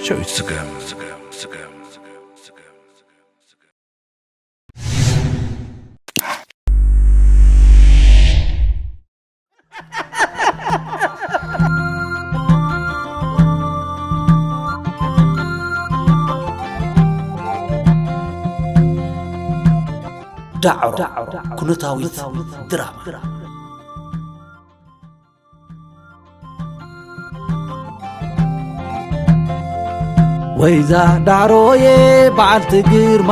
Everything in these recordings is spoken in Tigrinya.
ሸዊት ስገም። ዳዕሮ ኩነታዊት ድራማ። ወይዛ ዳዕሮየ በዓልቲ ግርማ፣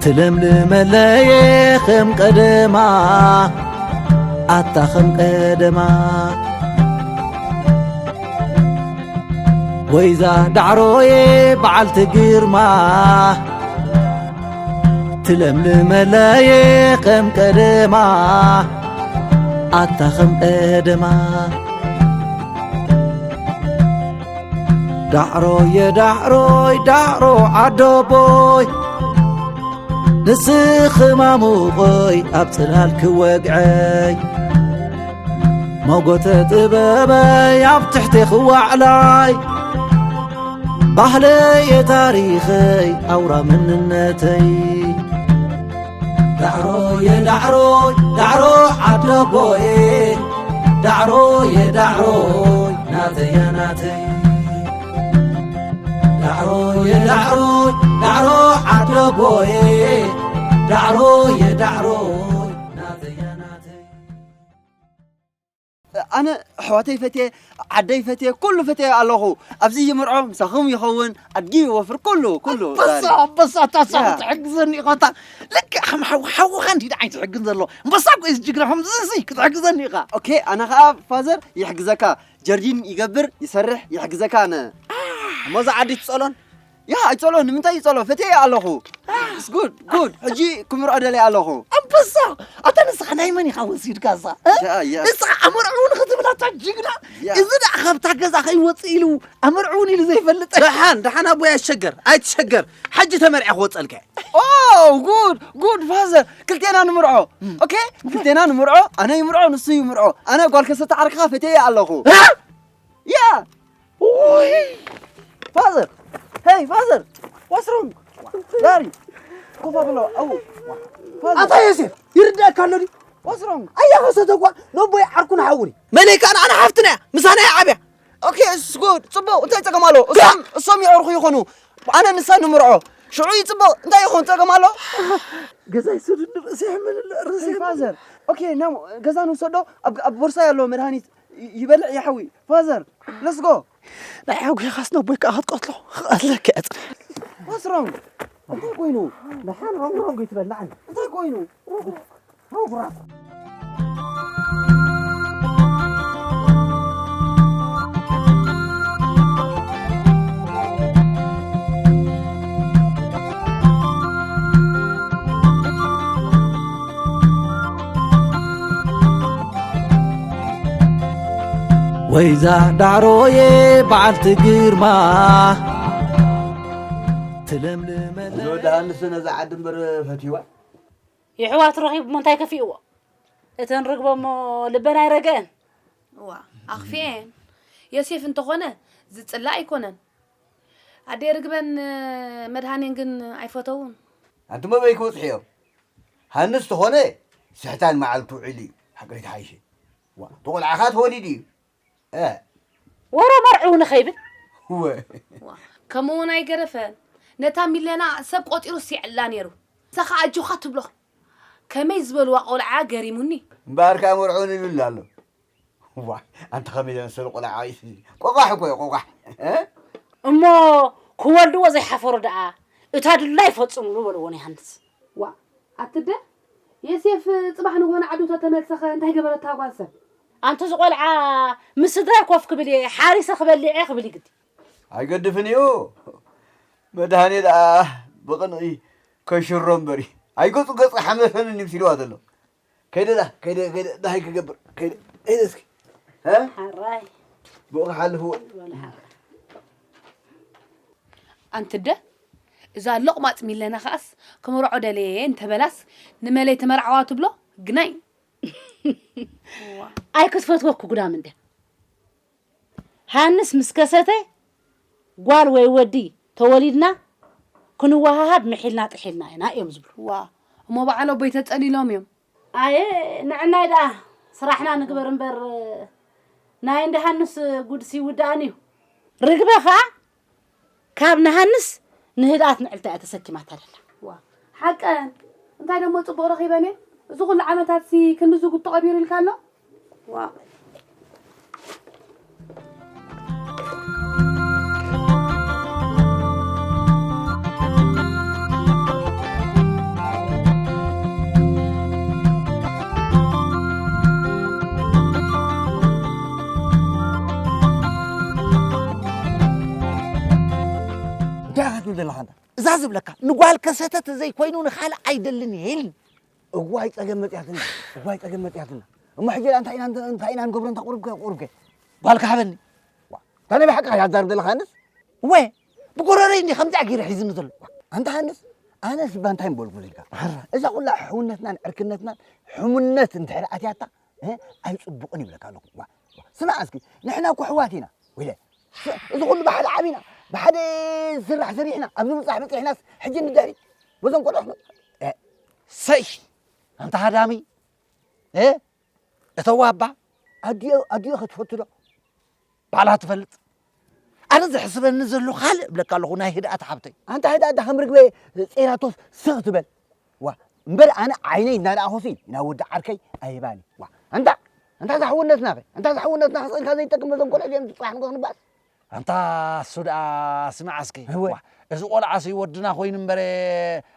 ትለምልመለየ ከም ቀደማ፣ ኣታ ከም ቀደማ። ወይዛ ዳዕሮየ በዓልቲ ግርማ፣ ትለምልመለየ ከም ቀደማ፣ ኣታ ከም ቀደማ። ዳዕሮየ ዳዕሮይ ዳዕሮ ዓዶቦይ፣ ንስኺ ማሙቐይ ኣብ ጽላል ክወግዐይ፣ ሞጎተ ጥበበይ ኣብ ትሕቴኺ ዋዕላይ፣ ባህለየ ታሪኸይ ኣውራ መንነተይ። ዳዕሮየ ዳዕሮይ ዳዕሮ ዓደቦየ፣ ዳዕሮየ ዳዕሮይ ናተያ ናተይ። ዳዕሮየ ዳዕሮይ ዳዕሮ ዓደቦየ፣ ዳዕሮየ ዳዕሮይ ናተያ ናተይ። ኣነ ኣሕዋተይ ፈትየ፣ ዓደይ ፈትየ፣ ኩሉ ፈትየ ኣለኹ። ኣብዚ ይምርዖ፣ ምሳኹም ይኸውን፣ ኣድጊ ይወፍር፣ ኩሉ፣ ኩሉ። ኣንበሳ፣ ዛሪ። ኣንበሳ፣ ኣታ ንሳ ያ። ክትሕግዘኒ ኢኻ፣ ኣታ ልክዕ ከም ሓው-፣ ሓውኻ እንዲ ንዓይ ትሕግዝ ዘሎ። ኣንበሳ እኮ እዩ፣ ጅግና፣ ከምዚ ሲ ክትሕግዘኒ ኢኻ። ኦኬ፣ ኣነ ኸኣ ፋዘር ይሕግዘካ። ጀርዲን ይገብር፣ ይሰርሕ፣ ይሕግዘካ ኣነ። እሞ እዛ ዓዲ ትጸሎን? ያ፣ ኣይጸሎ፣ ንምንታይ ይጸሎ? ፈትየ ኣለኹ። It's good, good። ሕጂ ክምርዖ ደልየ ኣለኹ። ኣንበሳ! ኣታ ንስኻ ናይ መን ኢኻ ወሲድካ እዛ? እ? ያ፣ ያ። ንስኻ ኣመርዕውን ክትብል ኣታ ጅግና። ያ። እዚ ደኣ ካብታ ገዛ ከይወጽእ ኢሉ ኣመርዕውን ኢሉ ዘይፈልጥ። ደሓን፣ ደሓን ኣቦይ ኣይትሸገር፣ ኣይትሸገር። ሕጂ ተመርዕየ ክወጸልካ እየ። ኦ፣ ጉድ፣ ጉድ ፋዘር። ክልቴና ንምርዖ። ኦኬ? ክልቴና ንምርዖ። ኣነ ይምርዖ፣ ንሱ ይምርዖ። ኣነ ጓል ከሰተ ዓርክኻ ፈትየ ኣለኹ። እ? ያ። ኡይ! ፋዘር! ሄይ ፋዘር! What's wrong? ዛሪ! ኮፋ ብሎ፣ ኣው! ፋዘር! ኣታ ዮሴፍ! ይርዳእካ ኣሎ ድዩ? What's wrong? ኣያ ከሰተ እኳ ነቦይ ዓርኩን ሓውን እዩ። መለይካ ንዓና ሓፍትና እያ። ምሳና እያ ዓብያ። ኦኬ፣ it's good። ጽቡቕ፣ እንታይ ጸገም ኣሎ? እሶም፣ እሶም የዕርኹ ይኾኑ። ኣነ ንሳ ንምርዖ። ሽዑ እዩ ጽቡቕ። እንታይ ይኾን? ጸገም ኣሎ? ገዛ ይሰድኒ፣ ርእሰ ይሕመኒ ኣሎ፣ ርእሰ ሄይ ይሕመኒ። ፋዘር! ኦኬ፣ ናብ ገዛ ንውሰዶ። ኣብ፣ ኣብ ቦርሳይ ኣሎ መድሃኒት። ይ-፣ ይበልዕ ይሓዊ። ፋዘር፣ let's go። ናይ ሓጉ ኢኻስ ነቦይ ከኣ ክትቀትሎ ክቐትለካ እየ ጽንሕ። What's wrong? እንታይ ኮይኑ? ደሓን ሮንግ ሮንግ ይትበላዕን። እንታይ ኮይኑ? ሮንግ ሮንግ። ወይዛ ዳዕሮየ በዓልቲ ግርማ፣ ትለምልመ እዚ ወዲ ሃንስ ነዛ ዓዲ እምበር ፈትይዋ። የሕዋት ረኺቡ እሞ እንታይ ከፊእዎ? እተን ርግቦ እሞ ልበን ኣይረገአን። እዋ፣ ኣኽፊኤን። ዮሴፍ እንተኾነ ዝጽላእ ኣይኮነን። ኣደይ ርግበን መድሃኔን ግን ኣይፈተውን። ኣንቱም ኣበይ ክበጽሑ እዮም? ሃንስ ተኾነ ስሕታን መዓልቱ ውዒሉ እዩ። ሓቅሪ ተሓይሸ። ዋ፣ እቲ ቆልዓ ኸኣ ተወሊዱ እዩ። እ። ወረ መርዕኡ ንኸይብል። ወ። ዋ፣ ከምኡ እውን ኣይገደፈን። ነታ ሚለና ሰብ ቆጺሩስ የዕላ ነይሩ። ንሳ ኸኣ ኣጆኻ ትብሎ። ከመይ ዝበልዋ ቆልዓ ገሪሙኒ። እምበኣር ከኣ መርዕኡ ንብል ኣሎ። ዋ፣ ኣንታ ከመይ ዝኣመሰለ ቆልዓ እዩ እዚ። ቆቋሕ እኮ እዩ፣ ቆቋሕ። እ? እሞ ክወልድዎ ዘይሓፈሩ ደኣ እታ ድላ ይፈጽምሉ በልዎ ንዮሃንስ። ዋ፣ ኣትደ፣ ዮሴፍ ጽባሕ ንግሆ ንዓዱ ተተመልሰኸ እንታይ ገበረታ ጓል ሰብ? ኣንቲ እዚ ቆልዓ ምስ ስድራይ ኮፍ ክብል እየ፣ ሓሪሰ ክበልዕ እየ ክብል እዩ ግዲ። ኣይገድፍን እዩ። መድሃኔ ደኣ ብቕንኢ ከሽሮ እምበሪ። ኣይገጹ ገጽ ሓመሰኒ ንብሲልዋ ዘሎ። ከይደ ዳ፣ ከይደ፣ ከይደ፣ ዳሃይ ክገብር፣ ከይደ፣ ከይደ እስኪ። እ? ሓራይ። ብኡ ክሓልፍዎ። በል ሓራይ። ኣንቲ ኣደ፣ እዛ ሎቕማጽ ሚለና ከኣስ፣ ክምርዖ ደልየ እንተበላስ፣ ንመለይ ተመርዓዋ ትብሎ፣ ግናይ። ኣይክትፈትወኩ ጉዳም እንደ። ሃንስ ምስ ከሰተ ጓል ወይ ወዲ ተወሊድና ክንወሃሃድ ምሒልና ጥሒልና ኢና እዮም ዝብሉ። ዋ፣ እሞ በዓል ኣቦይ ተጸሊሎም እዮም። ኣየ፣ ንዕናይ ደኣ ስራሕና ንግበር እምበር፣ ናይ እንዳ ሃንስ ጉድሲ ይውድኣን እዩ። ርግበ ኸኣ ካብ ንሃንስ ንህድኣት ንዕልታ እያ ተሰኪማታ ደላ። ዋ፣ ሓቀን። እንታይ ደሞ ጽቡቕ ረኺበን እየ። እዚ ኩሉ ዓመታት ሲ ክንድዚ ጉድ ተቐቢሩ ኢልካ ኣሎ? ዋ። እንታይ ኢኻ ትብል ዘለኻ ኣንታ? እዛ ዝብለካ ንጓል ከሰተ ተዘይኮይኑ ንኻልእ ኣይደልን እየ ኢልኒ። እዋይ ጸገም መጽያትና፣ እዋይ ጸገም መጽያትና። እሞ ሕጂ ደኣ እንታይ ኢና፣ እንታይ ኢና ንገብሮ እንታ ቁሩብከ፣ ቁሩብከ? ጓልካ ሃበኒ። ዋ፣ እንታይ ናይ ብሓቂ እያ ትዛረብ ዘለኻ ኣነስ? ወ፣ ብጎረረይ እንዲ ከምዚኣ ገይረ ሒዝኒ ዘሎ። ዋ፣ ኣንታ ኣነስ፣ ኣነስ እባ እንታይ ምበልኩ ኢልካ? ሕራ። እዛ ኩላ ሕውነትናን ዕርክነትናን ሕሙነት እንድሕር ኣትያታ፣ እ፣ ኣይጽቡቕን ይብለካ ኣለኹ። ዋ፣ ዋ፣ ስማዕ እስኪ፣ ንሕና እኮ ኣሕዋት ኢና። ወይለ፣ ስ-፣ እዚ ኩሉ ብሓደ ዓቢና፣ ብሓደ ዝስራሕ ሰሪሕና፣ ኣብዚ ምብጻሕ በጺሕናስ፣ ሕጂ ንድሕሪት በዞም ቆልዑ ክንብል? እ፣ ሰይ፣ ኣንታ ሃዳሚ፣ እ፣ እተዋባ፣ ኣዲኦ፣ ኣዲኦ ክትፈቱ ዶ? ባዕላ ትፈልጥ። ኣነ ዝሕስበኒ ዘሎ ካልእ እብለካ ኣለኹ፣ ናይ ህድኣት ሓብተይ። ኣንታ ህድኣት ዳ ከም ርግበ ጼራቶስ ስቕ ትበል። ዋ፣ እምበር ኣነ ዓይነይ እናረኣኹሲ ናብ ወዲ ዓርከይ ኣይባኒ። ዋ፣ ኣንታ፣ ኣንታ እዛ ሕውነትና ኸ? ኣንታ እዛ ሕውነትና ስቕ ኢልካ ዘይጠቅም ነዞም ቆልዑ እዚኦም ጽባሕ ንጎ ክንባስ? ኣንታ እሱ ደኣ ስማዕ እስኪ። እወ። ዋ፣ እዚ ቆልዓሲ ወድና ኮይኑ እምበረ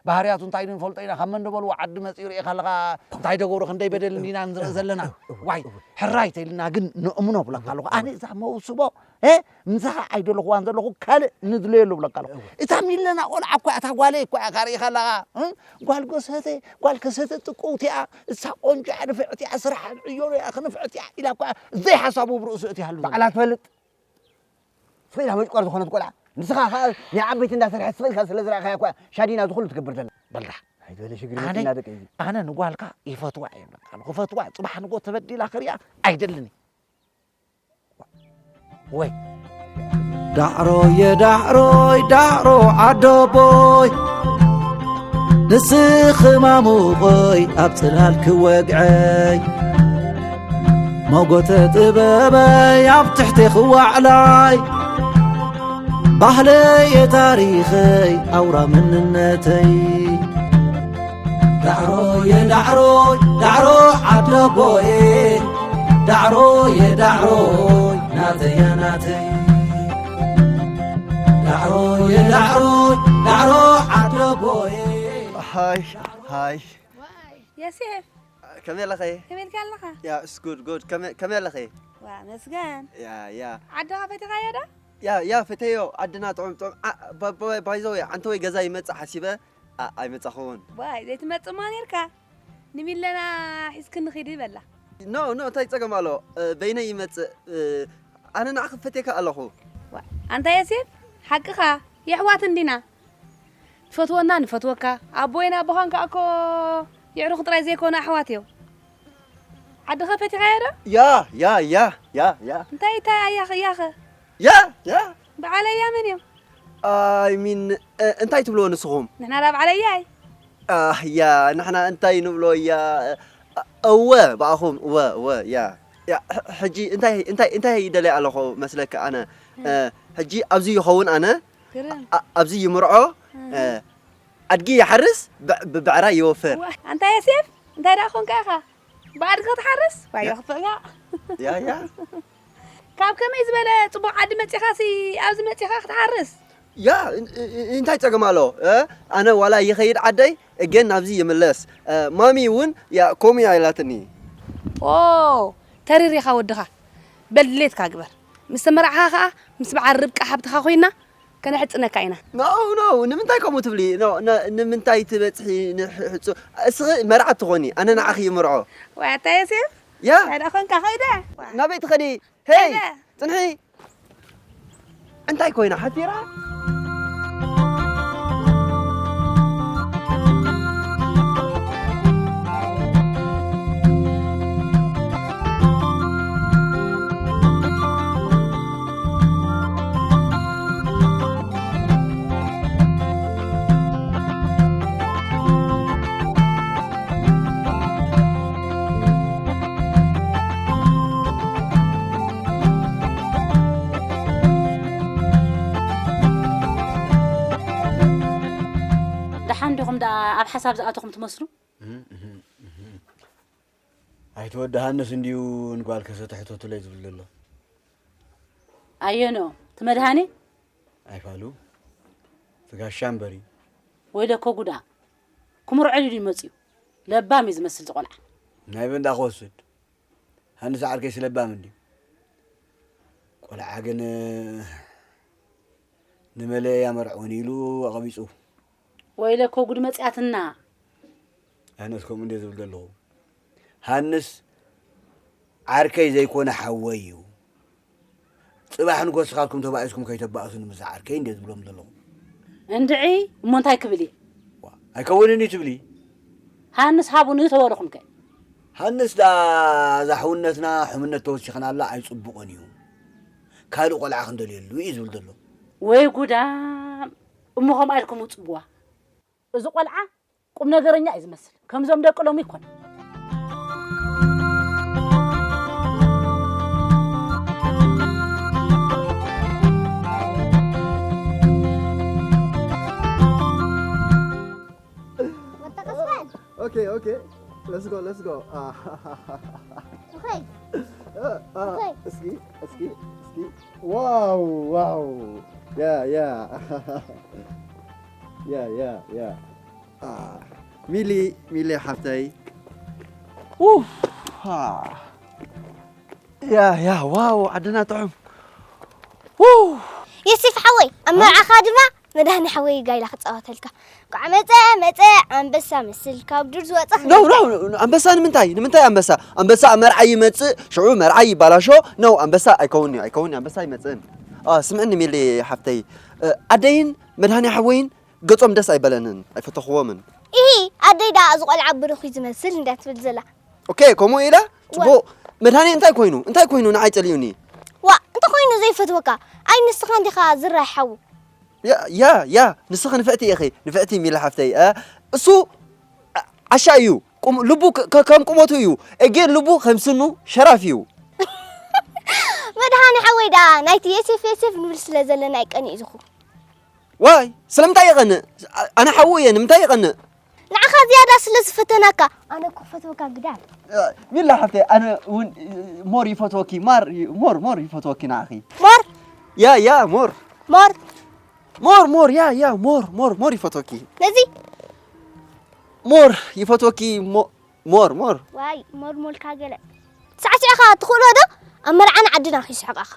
ባህርያቱ እንታይ ንፈልጦ ኢና። ካብ መን ደበልዎ ዓዲ መጺኡ ርኢኻ ኣለኻ እንታይ ደገብሩ ክንደይ በደል እንዲና ንርኢ ዘለና። እወ፣ ዋይ፣ እወ። ሕራይ ተይልና ግን ንእምኖ ብለካ ኣለኹ። ኣነ እዛ መውስቦ፣ እ፣ ምሳኻ ኣይደለኹዋን ዘለኹ ካልእ ንድለየሉ ብለካ ኣለኹ። እወ። እታ ሚለና ቆልዓ እኳ እታ ጓለይ እኳ ኢኻ ርኢኻ ኣለኻ። እ? ጓል ጎሰተ፣ ጓል ከሰተ ጥቁውቲ እያ። እሳ ቆንጆ እያ፣ ንፍዕቲ እያ፣ ስራሕ ዕዮ እያ፣ ክንፍዕቲ እያ ኢላ እኳ ዘይሓሳቡ ብርእሱ እቲ ሃሉ ዘሎ። ባዕላ ትፈልጥ። ስቕ ኢላ መጭቋር ዝኾነት ቆልዓ። ንስኻ ኸኣ ናይ ዓበይቲ እንዳሰርሐት ስቕ ኢልካ ስለ ዝረኣኻያ እኳ ሻዲና እዚ ኩሉ ትገብር ዘላ። በልዳ። ኣይትበለ ሽግሪ ኣነ፣ መፂና ደቂ እዚ። ኣነ ንጓልካ ይፈትዋ እየ ብለካ ኣለኹ። ክፈትዋ፣ ጽባሕ ንጎ ተበዲላ ክሪኣ ኣይደልን እየ። ወይ። ዳዕሮየ ዳዕሮይ ዳዕሮ ዓዶቦይ፣ ንስኺ ማሙቐይ ኣብ ጽላል ክወግዐይ፣ ሞጎተ ጥበበይ ኣብ ትሕቴኺ ዋዕላይ፣ ባህለየ ታሪኸይ ኣውራ መንነተይ። ዳዕሮየ ዳዕሮይ ዳዕሮ ዓዶቦየ፣ ዳዕሮየ ዳዕሮይ ናተያ ናተይ። ዳዕሮየ ዳዕሮይ ዳዕሮ ዓዶቦየ። ሃይ፣ ሃይ። ዋይ፣ የሴፍ። ከመይ ኣለኸ? ከመይ ኢልካ ኣለኻ? ያ፣ እስ ጉድ፣ ጉድ። ከመይ፣ ከመይ ኣለኸ? ዋ፣ መስገን። ያ፣ ያ። ዓድኻ ፈቲኻዮ ዶ? ያ፣ ያ፣ ፈተዮ። ዓድና ጥዑም፣ ጥዑም። ዓ-፣ ባ-፣ ባ-፣ ባይ ዘ ወይ፣ ዓንተ ወይ ገዛ ይመጽእ ሓሲበ፣ ኣ-፣ ኣይመጻኹን። ዋይ፣ ዘይትመጽእ እሞ ኔርካ። ንሚለና ሒዝክኒ ኺዲ በላ። ኖ፣ ኖ፣ እንታይ ጸገም ኣሎ? እ፣ በይነይ ይመጽእ። እ፣ ኣነ ንዓኺ ፈቴካ ኣለኹ። ዋ፣ ኣንታ የሴፍ፣ ሓቅኻ፣ የሕዋት እንዲና። ትፈትወና፣ ንፈትወካ። ኣቦይን ኣቦኻን ከኣ እኮ የዕሩኽ ጥራይ ዘይኮኑ ኣሕዋት እዮም። ዓድኸ ፈቲኻዮ ዶ? ያ፣ ያ፣ ያ፣ ያ፣ ያ። እንታይ፣ እንታይ ኣያኸ፣ እያኸ? ያ፣ ያ። በዓል ኣያ መን እዮም? I mean፣ እ፣ እንታይ ትብልዎ ንስኹም? ንሕና ዳ በዓል ኣያይ። ኣህ፣ ያ፣ ንሕና እንታይ ንብሎ፣ ያ፣ እወ፣ ብኣኹም፣ እወ፣ እወ፣ ያ። ያ፣ ሕ-፣ ሕጂ እንታይ፣ እንታይ፣ እንታይ ይደልያ ኣለኹ መስለካ ኣነ? እ። እ፣ ሕጂ ኣብዚ ይኸውን ኣነ፣ ግርም። ኣ-፣ ኣብዚ ይምርዖ፣ እ። እ፣ ኣድጊ ይሓርስ፣ ብ-፣ ብብዕራይ ይወፍር። ዋ፣ ኣንታ የሴፍ፣ እንታይ ደኣ ኾንካ ኢኻ? ብኣድጊ ክትሓርስ? ዋዮ ያ። ክፍእጋ። ያ፣ ያ። ካብ ከመይ ዝበለ ጽቡቕ ዓዲ መጺኻሲ ኣብዚ መጺኻ ክትሓርስ? ያ፣ እን-፣ እን-፣ እንታይ ጸገም ኣሎ? እ? ኣነ ዋላ ይኸይድ ዓደይ፣ እገን ናብዚ ይምለስ። እ፣ ማሚ እውን፣ ያ፣ ከምኡ እያ ኢላትኒ። ኦ፣ ተሪር ኢኻ ወድኻ። በል ድሌትካ ግበር። ምስ ተመርዓኻ ኸኣ፣ ምስ በዓል ርብቃ ሓብትኻ ኮይና፣ ከነሕጽነካ ኢና። ኖ፣ ኖ፣ ንምንታይ ከምኡ ትብሊ? ኖ፣ ኖ፣ ንምንታይ ትበጽሒ ንሕ-፣ ሕጹ-? እስኺ መርዓት ትኾኒ፣ ኣነ ንዓኺ ይምርዖ። ዋይ፣ ኣታ ዮሴፍ? ያ። እንታይ ደኣ ኾንካ? ኸይደ። ናበይ ትኸዲ? ሄይ፣ ኸይደ። ጽንሒ። እንታይ ኮይና? ሓፊራ? ሓሳብ ዝኣተኹም ትመስሉ። ኣይተወደሃንስ እንዲዩ ንጓል ከሰተ ሕተቱለይ ዝብል ዘሎ። ኣየኖ? ትመድሃኒ? ኣይፋሉ፣ ትጋሻ እምበሪ። ወይለኮ ጉዳ፣ ክምርዐሉ ድዩ መፅዩ? ለባም እዩ ዝመስል ዝቆልዓ። ናይ በንዳ ክወስድ። ሃንስ ዓርከይስ ለባም እንድዩ። ቆልዓ ግን ንመለያ መርዕውን ኢሉ ኣቐቢፁ። ወይለኮ ጉድ መፅያትና። ኣነስ ከምኡ እንደ ዝብል ዘለኹ። ሃንስ ዓርከይ ዘይኮነ ሓወይ እዩ። ጽባሕ ንጎስኻልኩም ተባኢስኩም ከይተባእሱኒ ምስ ዓርከይ እንደ ዝብሎም ዘለኹ። እንድዒ እሞ እንታይ ክብል እዩ? ዋ፣ ኣይከውንን እዩ ትብሊ? ሃንስ ሃቡኒ ተበልኹም ከ? ሃንስ ደኣ እዛ ሕውነትና ሕምነት ተወሲኽናላ ኣይጽቡቕን እዩ። ካልእ ቆልዓ ክንደልየሉ እዩ ዝብል ዘሎ። ወይ ጉዳም! እሞ ከምኣ ኢልኩም ውጽብዋ። እዚ ቆልዓ ቁም ነገረኛ እዩ ዝመስል። ከምዞም ደቂ ሎሚ ይኮን። ወጣ ቀስባን። Okay, okay. Let's go, let's go. Ah. Okay. Uh, uh, እስኪ እስኪ እስኪ ዋው ዋው ያ ያ ያ ያ ያ ሚሊ ሚሊ ሓፍተይ ኡፍ፣ ያ ያ ዋው ዓድና ጥዑም። የሲፍ ሓወይ ኣብ መርዓኻ ድማ መድሃኒ ሓወይ ጋይላ ክፃወተልካ። ቋዕ መፀ መፀ ኣንበሳ መስል ካብ ዱር ዝወፀ ኖ ኖ ኣንበሳ ንምንታይ ንምንታይ ኣንበሳ ኣንበሳ ኣብ መርዓ ይመፅእ ሽዑ መርዓ ይባላሾ። ኖ ኣንበሳ ኣይከውንዩ ኣይከውንዩ ኣንበሳ ኣይመፅእን። ስምዕኒ ሚሊ ሓፍተይ ኣደይን መድሃኒ ሓወይን ገጾም ደስ ኣይበለንን ኣይፈተኽዎምን። ኢሂ ኣደይ ደኣ እዚ ቆልዓ ብሩኽ እዩ ዝመስል እንድያ ትብል ዘላ። ኦኬ ከምኡ ኢላ ጽቡቕ። መድሃኔ እንታይ ኮይኑ እንታይ ኮይኑ ንዓይ ጸሊኡኒ? ዋእ እንተኾይኑ ዘይፈትወካ ኣይ ንስኻ እንዲኻ ዝራይ ሓዉ። ያ ያ ያ ንስኺ ንፍዕቲ ኢኺ ንፍዕቲ ሚሊ ሓፍተይ። እሱ ዓሻ እዩ። ልቡ ከም ቁመቱ እዩ። ኤጌን ልቡ ከም ስኑ ሸራፍ እዩ። መድሃኔ ሓወይ ደኣ ናይቲ የሴፍ የሴፍ ንብል ስለ ዘለና እዩ ቀኒኡ ዝኹ። ዋይ ስለምንታይ ይቐንእ? ኣነ ሓዉ እየ ንምንታይ ይቐንእ? ንዓኻ ዝያዳ ስለ ዝፈተነካ ኣነ እኮ ክፈትወካ ግዳም። ሚላ ሓፍተይ ኣነ እውን ሞር ይፈትወኪ ማር ሞር ሞር ይፈትወኪ ንዓኺ። ሞር? ያ ያ ሞር። ሞር? ሞር ሞር ያ ያ ሞር ሞር ሞር ይፈትወኪ። ነዚ? ሞር ይፈትወኪ ሞር ሞር ዋይ ሞርሞልካ ገለ ሳዕሲዕኻ ትኽእሎ ዶ ኣብ መርዓን ዓድና ክይስሕቓኻ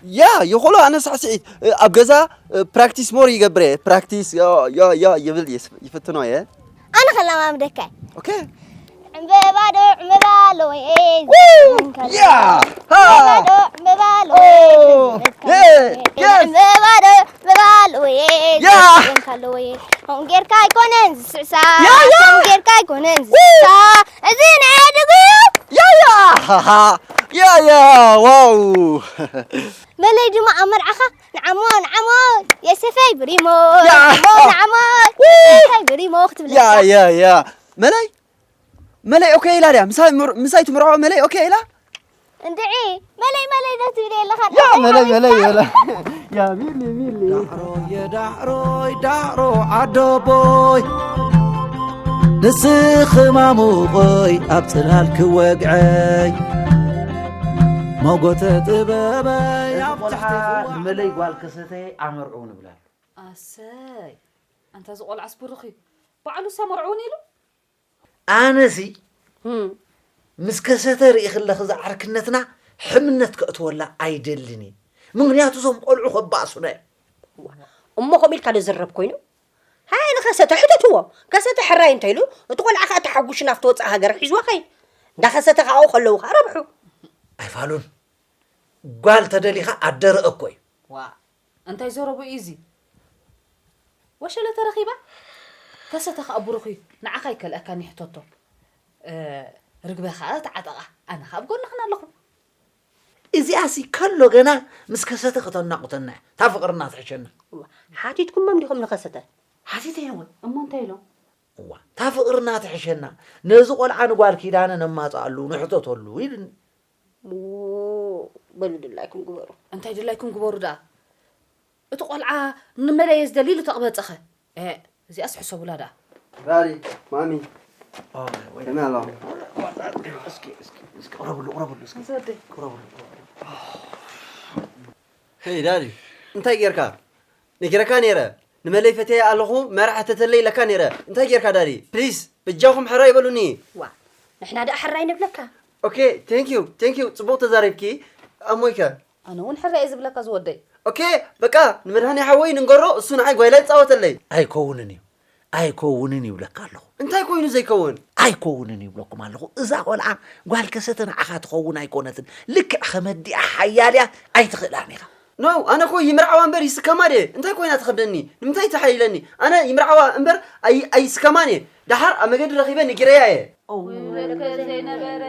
ያ ይኽእሎ ኣነ ሳዕስዒት ኣብ ገዛ ፕራክቲስ ሞር ይገብር እየ ፕራክቲስ ያ ያ ያ ይብል ይፍትኖ እየ ኣነ ከለማምደካ እየ ኦኬ ዕምበባ ዶ ዕምበባ ኣለወ እየ ያ ዕምበባ ዶ ዕምበባ ኣለወ እየ ዕምበባ ዶ ዕምበባ ኣለወ እየ ያ ዘንካ ኣለወ እየ ከምኡ ጌርካ ኣይኮነን ዝስዕሳ ያ፣ ያ። ከምኡ ጌርካ ኣይኮነን ዝስዕሳ እዚ ናይ ኣደጉ እዩ ያያ ያያ ዋው መለይ ድማ ኣብ መርዓኻ ንዓሞ ንዓሞ የሰፈይ ብሪሞ ያ። ንዓሞ ንዓሞ የሰፈይ ብሪሞ ክትብል ያ ኣለካ። ያ ያ መለይ መለይ ኦኬ ኢላ ድያ ምሳይ ምር- ምሳይ ትምርዖ መለይ ኦኬ ኢላ እንድዒ መለይ መለይ ዶ ትብል የለኻን ያ መለይ መለይ ይበላ ያ ሚሊ ሚሊ ዳዕሮ የዳዕሮይ ዳዕሮ ዓዶቦይ ንስኺ ማሙቐይ ኣብ ጽላል ክወግዐይ ሞጎተ ጥበበይ ኣብ ቆልዓ ትሕቲ ዝዋ- ንመለይ ጓል ከሰተ ኣመርዑ ንብላሉ ኣሰይ ኣንታ እዚ ቆልዓስ ብሩኽ እዩ ባዕሉስ ኣመርዕውን ኢሉ ኣነሲ ምስ ከሰተ ርኢ ከለኺ እዛ ዓርክነትና ሕምነት ከእትወላ ኣይደልን እየ። ምኽንያቱ እዞም ቆልዑ ከባእሱና እዮም። እሞ ከምኡ ኢልካ ዶ ዝረብ ኮይኑ? ሃየ ንኸሰተ ሕተትዎ። ከሰተ ሕራይ እንተኢሉ እቲ ቆልዓ ከኣ ተሓጉሹ ናብቲ ወጻኢ ሃገር ሒዝዎ ኸይድ። እንዳ ከሰተ ከኣ ኣብኡ ከለዉ ከኣ ረብሑ። ኣይፋሉን። ጓል ተደሊኻ ኣደ ርእ እኮ እዩ። ዋእ እንታይ ዘረቡ እዩ እዚ? ወሸለ ተረኺባ? ከሰተ ኸኣ ብሩኽ እዩ ንዓኻ ኣይከልኣካን እዩ ሕተቶ። ርግበ ኸኣ ተዓጠቓ ኣነ ኸኣ ኣብ ጎንኽን ኣለኹ። እዚኣሲ ከሎ ገና ምስ ከሰተ ከተናቑተና እያ እታ ፍቕርና ትሕሸና። ሓቲትኩሞም ዲኹም ንኸሰተ? ሓቲተዮ እውን። እሞ እንታይ ኢሎም? እዋ እታ ፍቕርና ትሕሸና ነዚ ቖልዓ ንጓል ኪዳነ ነማፅኣሉ ንሕተተሉ ኢሉኒ። በሉ ድላይኩም ግበሩ። እንታይ ድላይኩም ግበሩ ደኣ? እቲ ቆልዓ ንመለየ ዝደሊ ኢሉ ተቕበፀኸ። ኤእ እዚኣስ ሕሰቡላ ደኣ። ዳዲ፣ ማሚ፣ ከመይ ኣለኹም? እስኪ፣ እስኪ፣ እስኪ፣ ቅረብሉ፣ ቅረብሉ፣ እስኪ። ምስ ወደይ። ቅረብሉ፣ ቅረብሉ። ሄይ፣ ዳዲ፣ እንታይ ጌርካ? ነጊረካ ነይረ። ንመለይ ፈትየ ኣለኹ፣ መርዓ ተተለይ ኢለካ ነይረ። እንታይ ጌርካ፣ ዳዲ? ፕሊስ፣ በጃኹም ሕራይ በሉኒ። ዋ፣ ንሕና ደኣ ሕራይ ንብለካ። ኦኬ፣ ቴንክ ዩ፣ ቴንክ ዩ። ጽቡቕ ተዛሪብኪ። ኣሞይከ? ኣነ እውን ሕራይ እየ ዝብለካ ዝወደይ። ኦኬ፣ በቃ፣ ንመድሃኔ ሓወይ ንንገሮ፣ እሱ ንዓይ ጓይላ ይጻወተለይ። ኣይከውንን እዩ። ኣይከውንን ይብለካ ኣለኹ። እንታይ ኮይኑ ዘይከውን? ኣይከውንን ይብለኩም ኣለኹ። እዛ ቆልዓ ጓል ከሰተ ንዓኻ ትኸውን ኣይኮነትን። ልክዕ ከመዲኣ ሓያል እያ፣ ኣይትኽእላን ኢኻ። ኖ፣ ኣነ እኮ ይምርዓዋ እምበር ይስከማ ድየ? እንታይ ኮይና ትኸብደኒ? ንምንታይ ተሓይለኒ? ኣነ ይምርዓዋ እምበር ኣይ-፣ ኣይስከማን እየ። ደሓር ኣብ መገዲ ረኺበ ንጊረያ እየ። እውይ፣ በልከ ዘይነበረ።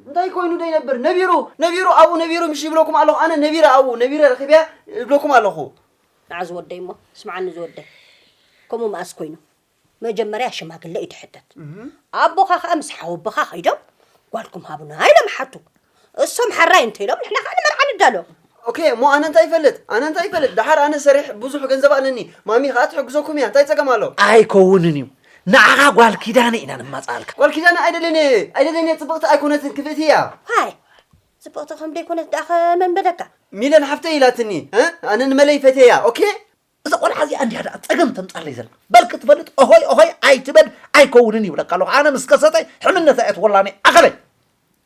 እንታይ ኮይኑ ዘይነብር? ነቢሩ፣ ነቢሩ፣ ኣብኡ ነቢሩ ምሽ ይብለኩም ኣለኹ። ኣነ ነቢረ ኣብኡ፣ ነቢረ ረኺበያ ይብለኩም ኣለኹ። ንዓ ዝወደይ እሞ፣ ስምዓኒ ዝወደይ። ከምኡ መኣስ ኮይኑ? መጀመርያ ሽማግለ እዩ ትሕተት። ኣቦኻ ኸኣ ምስ ሓወቦኻ ኸይዶም፣ "ጓልኩም ሃቡና" ኢሎም ሓቱ። እሶም ሓራይ እንተ ኢሎም፣ ንሕና ኸኣ ንመርዓ ንዳሎ። ኦኬ፣ እሞ ኣነ እንታይ ይፈልጥ? ኣነ እንታይ ይፈልጥ? ደሓር ኣነ ሰሪሕ ብዙሕ ገንዘብ ኣለኒ። ማሚ ኸኣ ትሕግዘኩም እያ። እንታይ ጸገም ኣሎ? ኣይከውንን እዩ። ንዓኻ ጓል ኪዳነ ኢና ንማጻልካ። ጓል ኪዳነ ኣይደልን እየ። ኣይደልን እየ። ጽብቕቲ ኣይኮነትን፣ ክፍእቲ እያ። ሃይ፣ ጽብቕቲ ከም ደይኮነት ደኣ ከመን በለካ? ሚለን ሓፍተይ ኢላትኒ፣ እ? ኣነ ንመለይ ፈትየያ፣ ኦኬ? እዛ ቆልዓ እዚኣ እንዲያ ደኣ ጸገም ተምጻለይ ዘላ። በል ክትፈልጥ ኦሆይ ኦሆይ ኣይትበል ኣይከውንን ይብለካ ኣለኹ። ኣነ ምስ ከሰተ ሕምነታ እየ ትወላኒ ኣኸለ።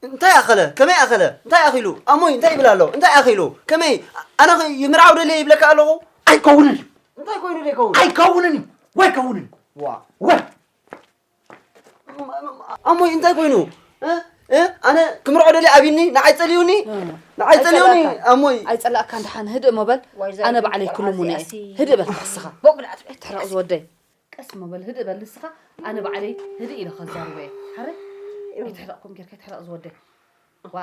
እንታይ ኣኸለ? ከመይ ኣኸለ? እንታይ ኣኺሉ? ኣሞይ እንታይ ይብል ኣሎ? እንታይ ኣኺሉ? ከመይ? ኣነ ኸ ይምርዓው ደልየ ይብለካ ኣለኹ? ኣይከውንን እዩ። እንታይ ኮይኑ ደይከውን? ኣይከውንን እዩ። ወይ ከውንን እዩ። ዋ። ወይ። ኣሞይ እንታይ ኮይኑ? እ? እ? ኣነ ክምርዖ ደልየ ኣብኒ? ንዓይ ጸልዩኒ? እ። ንዓይ ጸልዩኒ? ኣይጸላእካን። ኣሞይ። ኣይጸላእካን ደሓን ህድእ እሞ በል። ዋይ፣ ኣነ ዛይዲ ባዕለይ ቆልዓ ክልሙን እየ። እዚኣሲ። ህድእ በል ንስኻ። ቦቕ ብላ ትበል። ተረቕ ዝወደይ። ቀስ እሞ በል፣ ህድእ በል ንስኻ። ኣነ ባዕለይ ህድእ ኢለ ከዛርቦ እየ። ሓረ? ኣይትሕረቕ፣ ኮም ጌርካ ኣይትሕረቕ ዝወደይ። ዋ።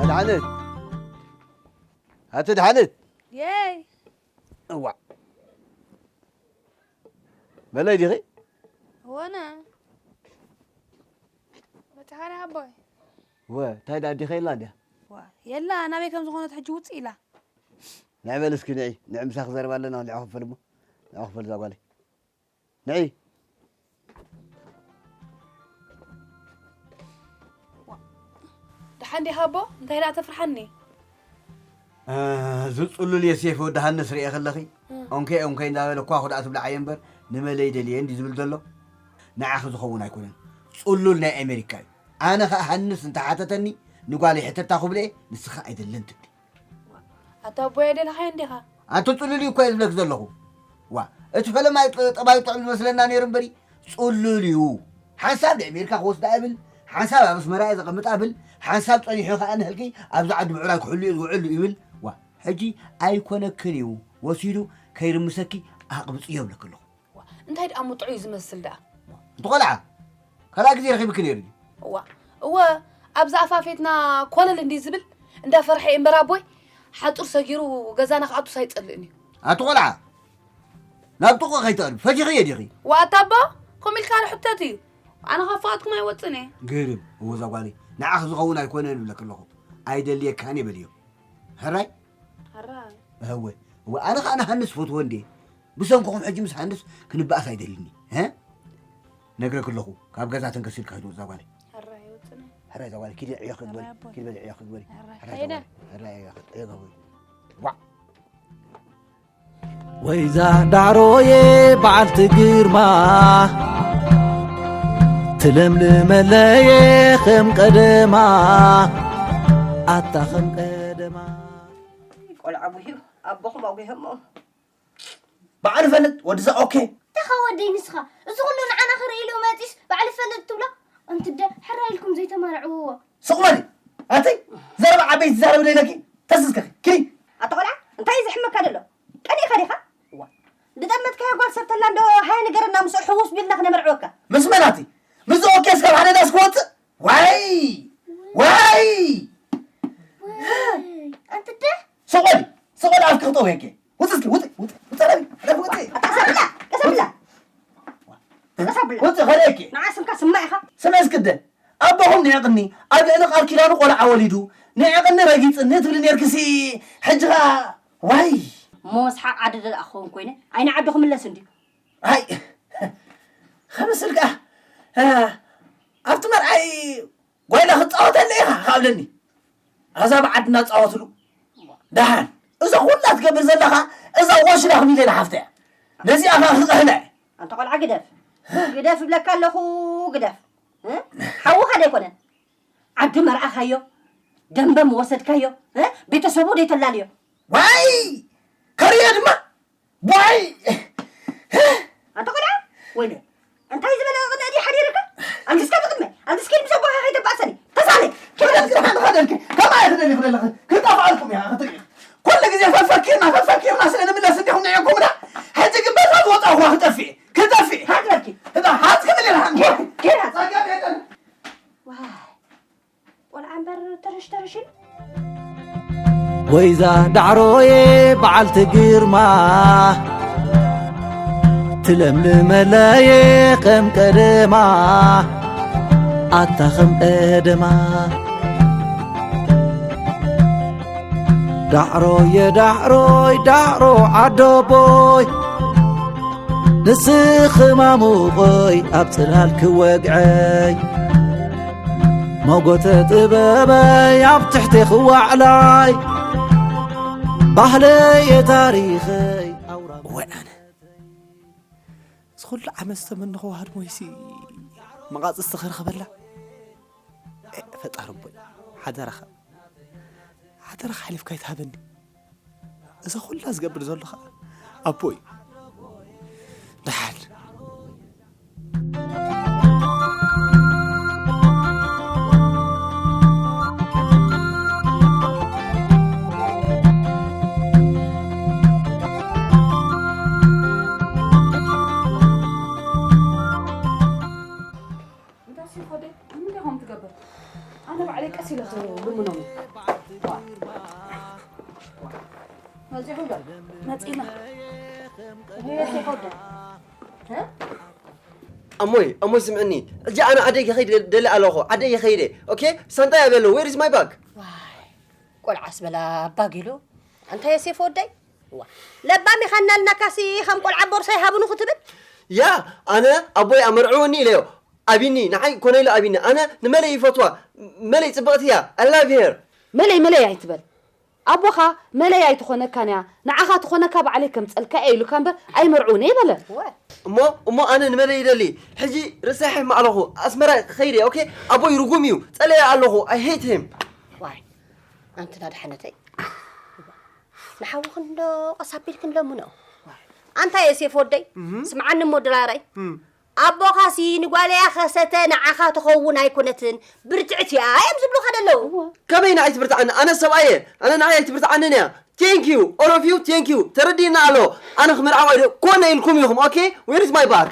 ኣድሓነት። ኣቲ ድሓነት። የይ። እዋ። መለይ ዲኺ? ወነ። መጽሓሪ ኣቦይ። ወ፣ እንታይ ደኣ ኣዲኸ የላ እንድያ? ዋ፣ የላ፣ ናበይ ከም ዝኾነት ሕጂ ውጽእ ኢላ። ንዒ በል እስኪ፣ ንዒ፣ ንዒ ምሳኺ ክዘርብ ኣለና፣ ንዒ ክፈል እሞ። ንዒ ክፈል እዛ ጓለይ። ንዒ። ደሓን ዲኻ ኣቦ? እንታይ ደኣ ተፍርሓኒ? እ፣ እዚ ጽሉል የሴፍ ወዲ ሃንስ ርኤ ከለኺ፣ እ። ኦንኬ፣ ኦንኬ እንዳበለ እኳ ኹድኣ ትብልዓዮ እምበር፣ ንመለይ ደልየ እንዲ ዝብል ዘሎ፣ ንዓኺ ዝኸውን ኣይኮነን። ጽሉል ናይ ኣሜሪካ እዩ። ኣነ ኸኣ ሃንስ እንተሓተተኒ፣ ንጓለይ ሕተታ ክብል'የ፣ ንስኻ ኣይደልን ትብሊ። ኣታ ኣቦይ ኣይደለኻዮ እንዲኻ? ኣቶ ጽሉል እዩ እኮ እየ ዝብለኪ ዘለኹ። ዋ፣ እቲ ፈለማይ ጥ-፣ ጠባዩ ጥዑም ዝመስለና ነይሩ እምበሪ፣ ጽሉል እዩ። ሓንሳብ ንኣሜሪካ ክወስዳ እብል፣ ሓንሳብ ኣብ ኣስመራ እየ ዘቐምጣ እብል፣ ሓንሳብ ጸኒሑ ኸኣ ንህልኪ ኣብዚ ዓዲ ምዕራይ ክሕሉ እየ ዝውዕል ይብል። ዋ፣ ሕጂ ኣይኮነክን እዩ፣ ወሲዱ ከይርምሰኪ ኣቕብጽዮ እብለኪ ኣለኹ። ዋ፣ እንታይ ደኣ እሞ ጥዑይ ዝመስል ደኣ? እቲ ቆልዓ ካልኣይ ግዜ ረኺብኪ ነይሩ ድዩ? እዋ፣ እወ፣ ኣብዛ ኣፋፌትና ኮለል እንዲ ዝብል እንዳፈርሐ እየ እምበር ኣቦይ፣ ሓጹር ሰጊሩ ገዛና ክኣቱስ ኣይጸልእን እዩ። ኣቲ ቆልዓ፣ ናብ ጥቑ ከይትቐርቢ፣ ፈቲኽዮ ዲኺ? ዋ፣ ኣታ ኣቦ፣ ከምኡ ኢልካ ዶ ሕተት እዩ? ኣነ ካብ ፍቓድኩም ኣይወጽእን እየ። ግርም፣ እወ፣ እዛ ጓለይ፣ ንዓኺ ዝኸውን ኣይኮነን እብለኪ ኣለኹ። ኣይደልየካን እየ በልዮ። ሕራይ? ሕራይ። እወ፣ እወ፣ ኣነ ኸኣ ንሃንስ ፈትዎ እንዴ። ብሰንክኹም ሕጂ ምስ ሃንስ ክንበኣስ ኣይደልን እየ። እ? ነግረኪ ኣለኹ፣ ካብ ገዛ ተንከስ ኢልካ ሂድ፣ እዛ ጓለይ። ሕራይ፣ ወጽነ። ሕራይ፣ እዛ ጓለይ፣ ኪዲ ዕዮ ክትበሊ፣ ሕራይ ኣቦይ። ኪዲ በሊ ዕዮ ክትበሊ። ሕራይ። ሕራይ፣ እዛ ጓለይ፣ ሕራይ፣ ዕዮ ክት-፣ ዕዮ ክትበሊ። ዋዕ። ወይዛ ዳዕሮየ በዓልቲ ግርማ፣ ትለምልመለየ ከም ቀደማ፣ ኣታ ከም ቀደማ። ቆልዓ ጉሂ፣ ኣቦኹም ኣጉሂ እሞ። በዓል ፈልጥ፣ ወዲ እዛ ኦኬ። ተኻ ወደይ ንስኻ፣ እዚ ኩሉ ንዓና ክርኢ ኢሉ መጺስ በዓል ፈልጥ ትብሎ? ኣንቲ ደ ሕራይ ኢልኩም ዘይተማርዕውዎ። ስቕ በሊ። ኣቲ ዘረባ ዓበይቲ ትዛረቢ ዶ ኢለኪ? ተስስከኺ። ኪዲ። ኣታ ቆልዓ፣ እንታይ እዩ ዝሕመካ ዘሎ? ቀኒእካ ዲኻ? ዋ። ዝጠመትካያ ጓል ሰብ ተላ እንዶ ሃየ ንገረና፣ ምስኡ ሕውስ ቢልና ክነመርዕወካ። ምስ መን ኣቲ? ምስዚ ኦኬስ ካብ ሓደ ዳስ ክወጽእ? ዋይ! ዋይ! ወይ፣ ኣንቲ ደ? ስቕ በሊ። ስቕ በሊ፣ ኣፍኪ ክጠውየኪ። ውጽእ እስኪ፣ ውጽእ፣ ውጽእ፣ ውጽእ፣ ረቢ፣ ረቢ፣ ውጽእ። ቀስ ኣብላ፣ ቀስ ኣብላ። ቀስ ኣብላ። ውጽእ፣ ከርእየኪ። ንዓ ስምካ ስማ ኢኻ። ስመ እስክደ። ኣቦ ንዕቕኒ ኣብ ልዕሊ ቃል ኪዳኑ ቆልዓ ወሊዱ ንዕቕኒ ረጊጽኒ ትብሊ ኔርክሲ። ሕጂ ኸኣ ዋይ። እሞ መስሓቕ ዓዲ ደኣ ክኸውን ኮይነ፣ ኣይኒ ዓዱ ክምለስ እንድዩ። ኣይ፣ ከምስል ከኣ፣ እ፣ ኣብቲ መርዓይ ጓይላ ክትጻወተለ ኢኻ ካብለኒ። ኣዛ ብዓድና ጻወትሉ። ደሓን፣ እዛ ኩላ ትገብር ዘለኻ፣ እዛ ወሽላ ክሚሌና ሓፍተያ። ነዚኣ ኸኣ ክቕህና እየ። ኣንታ ቆልዓ ግደፍ። ግደፍ እብለካ ኣለኹ፣ ግደፍ። እ? ሓውኻ ደይኮነን። ዓዱ መርዓኻዮ፣ ደንበ ምወሰድካዮ፣ እ? ቤተሰቡ ደይተላልዮ። ዋይ! ከርእዮ ድማ፣ ዋይ! ኣንታ ቆልዓ፣ ወይለ፣ እንታይ ዝበለ ቅድሚ እዲ ሓዲርካ? ኣንግስካ ትቕመ፣ ኣንግስኪ ምስ ኣቦኻ ከይተባእሰኒ። ተሳለ፣ ኪድ ከመይ ክደሊ ክደለኺ? ክጠፍኣልኩም እያ፣ ክትርኢ። ኩሉ ግዜ ፈፈኪርና፣ ፈፈኪርና ስለ ንምለስ እንዲኹም ንዒኹም ዳ። ሕጂ ግን በዛ ዝወጻኹዋ ክጠፍእ፣ ክጠፍእ። ሃት በልኪ። እዛ ሃት ክብል ኢላ። ኪድ፣ ኪድ ሃት። ጸገም የለን። ዋይ፣ ቆልዓ እምበር ተረሽ ተረሽ ኢሉ። ወይዛ ዳዕሮዬ በዓልቲ ግርማ፣ ትለምልመለየ ከም ቀደማ፣ ኣታ ከም ቀደማ። ዳዕሮየ ዳዕሮይ ዳዕሮ ዓዶቦይ፣ ንስኺ ማሙቐይ ኣብ ጽላል ክወግዐይ፣ ሞጎተ ጥበበይ ኣብ ትሕቲ ክዋዕላይ፣ ባህለየ ታሪኸይ ኣውራ እወ ኣነ። እዚ ኩሉ ዓመት ዝተመነኽዎ ሃድሞይሲ መቓጽስቲ ክረኽበላ? ኤ፣ ፈጣሪ ኣቦይ፣ ሓደራኻ፣ ሓደራኻ ሓሊፍካ ኣይትሃበኒ። እዛ ኩላ ዝገብር ዘሎ ኸኣ ኣቦይ። ደሓን። እንታይ ሲ ኾደይ? ንምንታይ ከምኡ ትገብር? ኣነ ባዕለይ ቀስ ኢለ ክልምኖም እየ። መጺኹም ዶ? መጺና። እሄ፣ ሲ ኾደይ። እ? ኣሞይ፣ ኣሞይ ስምዕኒ። ሕጂ ኣነ ዓደይ ክኸይድ ደሊ ኣለኹ። ዓደይ ክኸይደ። ኦኬ? ሳንጣይ ኣበሎ። Where is my bag? ዋይ፣ ቆልዓስ በላ ባግ ኢሉ። ኣንታ ዮሴፍ ወደይ። ዋ፣ ለባም ኢኻ እናልናካሲ ከም ቆልዓ ቦርሳ ይሃብኑ ክትብል? ያ፣ ኣነ ኣቦይ ኣመርዕወኒ ኢለዮ። ኣቢኒ፣ ንዓይ ኮነ ኢሉ ኣቢኒ። ኣነ ንመለይ ይፈትዋ። መለይ ጽብቕቲ እያ። I love her። መለይ፣ መለይ ኣይትበል። ኣቦኻ መለይ ኣይትኾነካን እያ። ንዓኻ ትኾነካ ባዕለይ ከምጸልካ እየ ኢሉካ እምበር ኣይመርዕውን እየ በለ። ወ- እሞ፣ እሞ ኣነ ንመለይ ይደሊ። ሕጂ ርሳሐ ማዕለኹ። ኣስመራ ኸይደ፣ ኦኬ? ኣቦይ ርጉም እዩ። ጸለየ ኣለኹ። I hate him። ዋይ፣ ኣንቲ ናድሓነተይ። ንሓውኽን ዶ ቀስ ኣቢልክን ለምኖ? ኣንታ ዮሴፍ ወደይ፣ እህ። ስምዓኒ እሞ ድራረይ። እም። ኣቦኻሲ ንጓለያ ኸሰተ ንዓኻ ትኸውን ኣይኮነትን፣ ብርትዕቲ እያ እዮም ዝብሉኻ ደለዉ። እወ። ከመይ ንዓይ ትብርትዓኒ? ኣነ ሰብኣየ፣ ኣነ ንዓይ ኣይትብርትዓንን እያ። Thank you, all of you, thank you። ተረዲእና ኣሎ። ኣነ ክምርዓው ኣይደ-፣ ኮነ ኢልኩም ኢኹም፣ ኦኬ? Where is my bag?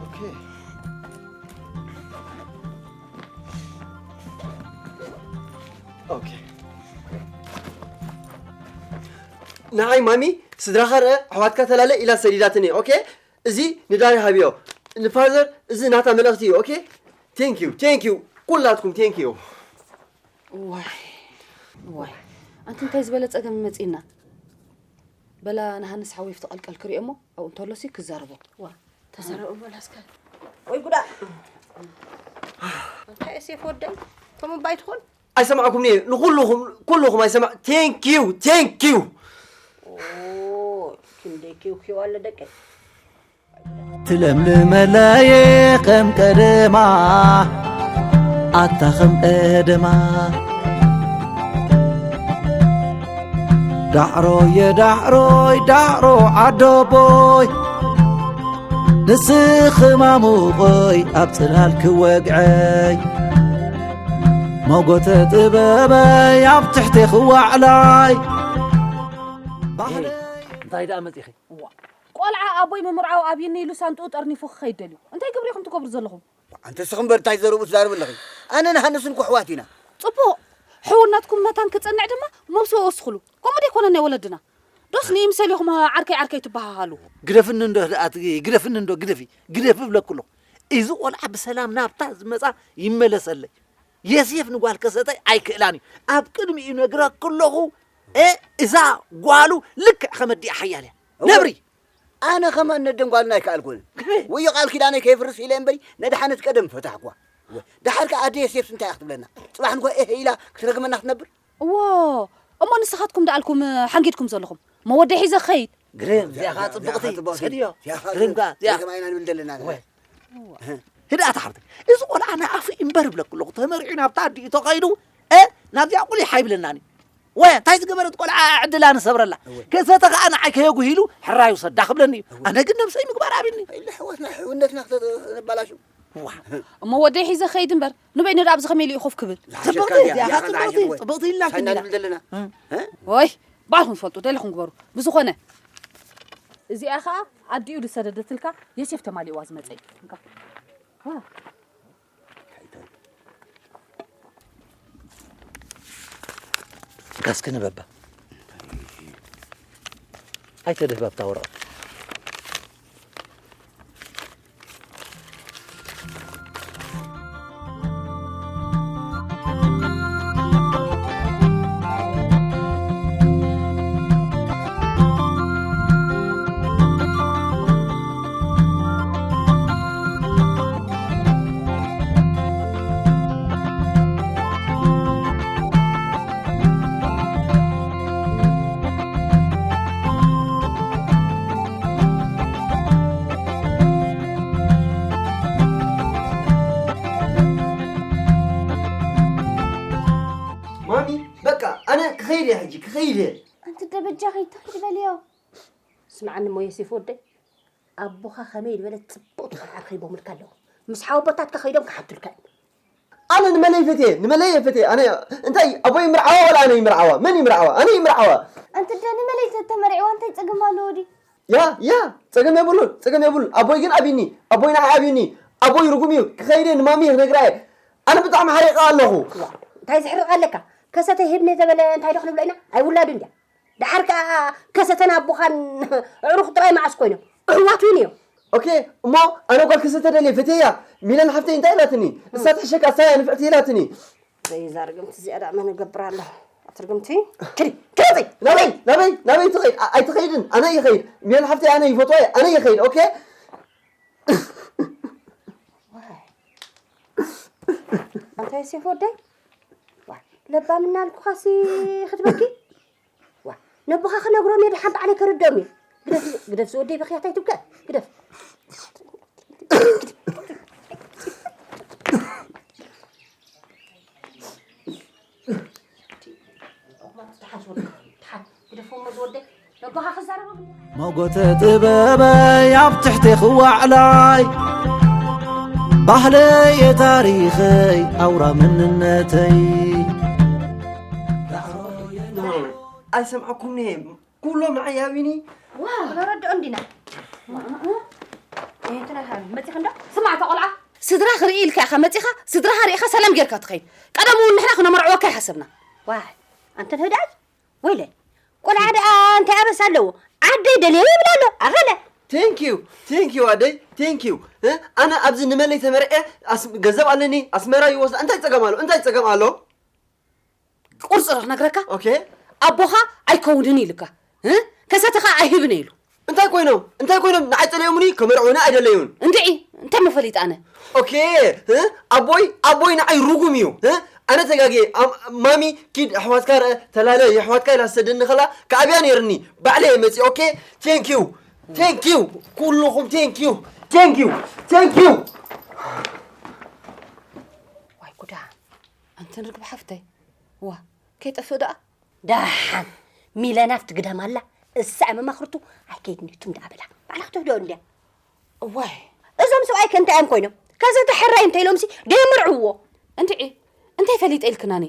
ኦኬ። ኦኬ። ንዓይ ማሚ፣ ስድራኻ ርአ፣ ኣሕዋትካ ተላለ ኢላ ሰዲዳትኒ፣ ኦኬ? እዚ ንዳኒ ሃብዮ። ንፋዘር፣ እዚ ናታ መልእኽቲ እዩ፣ ኦኬ? Thank you, thank you። ኩላትኩም thank you። ዋይ፣ ዋይ። ኣንቲ እንታይ ዝበለ ጸገም መጺእና? በላ ንሃንስ ሓወይ ፍቲ ቀልቀል ክሪኦ እሞ ኣብኡ እንተሎሲ ክዛረቦ። ዋ፣ ተዛረቡ በላ እስከ። ወይ ጉዳ። እንታይ ዮሴፍ ወደይ፣ ከምኡ እባ ኣይትኾን? ኣይሰማዕኩምን እየ። ንኹልኹም፣ ኩልኹም ኣይሰማዕ-፣ thank you, thank you። ኦ፣ ክንደይ ኪው ኪው ኣሎ ደቀይ። ትለምልመለየ ከም ቀደማ፣ ኣታ ከም ቀደማ። ዳዕሮየ ዳዕሮይ ዳዕሮ ዓዶቦይ፣ ንስኺ ማሙቐይ ኣብ ጽላል ክወግዐይ፣ ሞጎተ ጥበበይ ኣብ ትሕቲ ክዋዕላይ። ባህለይ እንታይ ደኣ መጺኺ? ቆልዓ ኣቦይ ምምርዓው ኣብይኒ ኢሉ ሳንጥኡ ጠርኒፉ ክኸይድ ደልዩ። እንታይ ግብሪ ኢኹም ትገብሩ ዘለኹም? ኣንተ ስኺ እምበር እንታይ ዘረብኡ ትዛረቢ ኣለኺ? ኣነ ንሃንስን እኮ ኣሕዋት ኢና። ጽቡቕ። ሕውነትኩም መታን ክጸንዕ ድማ መብስዎ ወስኽሉ። ከምኡ ደይኮነ ናይ ወለድና። ዶስ ንይምሰል ኢኹም ዓርከይ ዓርከይ ትበሃሃሉ? ግደፍኒ እንዶ፣ ደኣ ትግ-፣ ግደፍኒ እንዶ፣ ግደፊ፣ ግደፊ እብለኪ ኣለኹ። እዚ ቆልዓ ብሰላም ናብታ ዝመጻ ይመለሰለይ። የሴፍ ንጓል ከሰተይ ኣይክእላን እዩ። ኣብ ቅድሚኡ ነግረኪ ኣለኹ። እ፣ እዛ ጓሉ ልክዕ ከመዲኣ ሓያል እያ። እወ። ነብሪ። ኣነ ከማን ነደን ጓልና ኣይከኣልኩን። ወዮ ቃል ኪዳነይ ከየፍርስ ኢለ እምበሪ፣ ነድሓነት ቀደም ፈታሕኳ። እወ። ደሓር ከኣ ኣደ የሴፍስ እንታይ እያ ክትብለና? ጽባሕ ንግሆ እህ ኢላ ክትረግመና ክትነብር? እዎ፣ እሞ ንስኻትኩም ደኣልኩም ሓንጊድኩም ዘለኹም? መወደይ ሒዘ ክኸይድ? ግርም፣ እዚኣ ኸኣ እዚኣ ጽብቕቲ፣ ኸኣ ጽብቕቲ። ሰድዮ። እዚኣ ኸኣ ግርም ከኣ፣ እዚኣ። ግርም ኣይና ንብል ዘለና። እወ። ህድኣት ሓብተይ፣ እዚ ቆልዓ ናይ ኣፉ እምበር እብለኪ ኣለኹ፣ ተመሪዑ ናብታ ኣዲኡ ተኸይዱ፣ እ፣ ናብዚኣ ቁሊሕ ኣይብለናን እዩ። ወ፣ እንታይ ዝገበረት ቆልዓ ዕድላ ንሰብረላ። እወ። ከሰተ ኸኣ ንዓይ ከየጉሂሉ ሕራይ ውሰዳ ክብለኒ እዩ። እወ። ኣነ ግን ነብሰይ ምግባር ኣብኒ። ኢለ ሕወትና ሕውነትና ክተ-፣ ነባላሹ። ዋ። እሞ ወደይ ሒዘ ኸይድ እምበር፣ ንበይኑ ደኣ ኣብዚ ኸመይ ኢሉ እዩ ኮፍ ክብል? ዝሓሸካ ጽብቕቲ እዚኣ፣ እዚኣ እዚኣ ኸኣ ጽብቕቲ፣ ዝሓሸት ወይ። ጽብቕቲ ኢልና ሳይና እንዲና። ንብል ዘለና። እ? እ? ወይ፣ ባዕልኹም ትፈልጡ፣ ደለኹም ግበሩ። ብዝኾነ፣ እዚኣ ኸኣ ኣዲኡ ዝሰደደትልካ የሴፍ ተማሊእዋ ዝመጸ እዩ። እንካ። ዋ። ካስክ ንበባ። ኣይተድህብ ኣብታ ወረቐት። ማሚ፣ በቃ ኣነ ክኸይድ እየ ሕጂ፣ ክኸይድ እየ። ኣንቲ ደበጃኺ ትኽድ በልዮ። ስምዓኒ እሞ ዮሴፍ ወደይ፣ ኣቦኻ ከመይ ዝበለት ጽብቕቲ ቆልዓ ረኺቦምልካ ኣለዉ። ምስ ሓወቦታትካ ከይዶም ክሓቱልካ እዮም። ኣነ ንመለይ ፈትየ፣ ንመለይ እየ ፈትየ። ኣነ እንታይ ኣቦይ ይምርዓዋ ወላ ኣነ ይምርዓዋ? መን ይምርዓዋ? ኣነ ይምርዓዋ። ኣንቲ ደ ንመለይ ተተመርዕዋ እንታይ ጸገም ኣለዎ ድዩ? ያ፣ ያ፣ ጸገም የብሉን፣ ጸገም የብሉን። ኣቦይ ግን ኣብኒ፣ ኣቦይ ንዓይ ኣብኒ። ኣቦይ ርጉም እዩ፣ ክኸይድ እየ ንማሚ ክነግራ እየ። ኣነ ብጣዕሚ ሓሪቐ ኣለኹ። ዋ፣ እንታይ ዝሕርቕ ኣለካ? ከሰተ ሂብኒ ተበለ እንታይ ዶ ክንብሎ ኢና? ኣይውላዱ እንድያ። ደሓር ከኣ ከሰተን ኣቦኻን ኣዕሩኽ ጥራይ መዓስ ኮይኖም? ኣሕዋት እውን እዮም። ኦኬ፣ እሞ ኣነ ጓል ከሰተ ደልየ ፈትየያ። ሚለን ሓፍተይ እንታይ ኢላትኒ? እሳ ትሕሸካ፣ እሳ እያ ንፍዕቲ ኢላትኒ። ዘይዛ ርግምቲ እዚኣ ደኣ መን እገብራ ኣለኹ? ኣቲ ርግምቲ። ክዲ፣ ክዲ! ናበይ? ናበይ? ናበይ ትኸይድ? ኣ-፣ ኣይትኸይድን። ኣነ ይኸይድ። ሚለን ሓፍተይ ኣነ ይፈትዋ እየ። ኣነ ይኸይድ። ኦኬ? ዋይ። ኣንታ ዮሴፍ ወደይ? ዋይ፣ ለባም እናልኩኻሲ ክትበኪ? ዋ፣ ነቦኻ ክነግሮም እየ፣ ደሓን ባዕለይ ከርድኦም እየ። ግደፍ፣ ግደፍ ዝወደይ በኽያት ኣይትብከ፣ ግደፍ። ደሓን ዝወደይ፣ ደሓን ግደፎም ዝወደይ፣ ነቦኻ ክዛረቦም እየ። ሞጎተ ጥበበይ ኣብ ትሕቲ ክዋዕላይ፣ ባህለይ ታሪኸይ ኣውራ መንነተይ። ኣይሰምዓኩምን እየ። ኩሎም ንዓይ ኣብዩኒ። ዋ፣ ክነረድኦ እንዲና። እንትና ሃቢ፣ መጺኺ እንዶ? ስማዕ፣ እታ ቆልዓ። ስድራ ክርኢ ኢልካ ኢኻ መጺኻ፣ ስድራኻ ርኢኻ ሰላም ጌርካ ትኸይድ። ቀደም እውን ንሕና ክነመርዕወካ ይሓሰብና። ዋይ፣ ኣንተን ህድኣት፣ ወይለይ። ቆልዓ ደኣ እንታይ ኣበሳ ኣለዎ? ዓደይ ደልየ ይብል ኣሎ፣ ኣኸለ። Thank you፣ thank you ኣደይ፣ thank you። እ? ኣነ ኣብዚ ንመለይ ተመርዐ፣ ኣስ-፣ ገንዘብ ኣለኒ፣ ኣስመራ ይወስዳ። እንታይ ጸገም ኣሎ? እንታይ ጸገም ኣሎ? ቁርጽ ዶ ክነግረካ? ኦኬ። ኣቦኻ ኣይከውንን ኢልካ። እ? ከሰተኻ ኣይህብን ኢሉ። እንታይ ኮይኖም? እንታይ ኮይኖም? ንዓይ ጸሊኦምኒ ከመርዑኒ ኣይደለዩን። እንድዒ፣ እንታይ መፈሊጥ ኣነ? ኦኬ። እ? ኣቦይ፣ ኣቦይ ንዓይ ርጉም እዩ። እ? ኣነ ተጋግየ። ኣም-፣ ማሚ፣ ኪድ ኣሕዋትካ ርአ፣ ተላለ፣ የሕዋትካ ኢላ ትሰደኒ ከላ፣ ክኣብያ ነይርኒ። ባዕለይ እየ መጺእ። ኦኬ? Thank you። Thank you። ኩልኹም thank you። Thank you። Thank you። ዋይ ጉዳ። ኣንተን ርግብ ሓፍተይ። ዋ፣ ከይጠፍእ ደኣ? ደሓን ሚለናት ትግደም ኣላ፣ እሳ መማኽርቱ ኣይከይድን እዩ፣ ትም ደኣ በላ። ባዕላ ክትህድኦ እንድያ። እዋይ። እዞም ሰብኣይ ከ እንታይ እዮም ኮይኖም? ከዚ ተሕራይ እንተ ኢሎምሲ ደየምርዕዎ። እንድዒ፣ እንታይ ፈሊጠ ኢልክናኒ?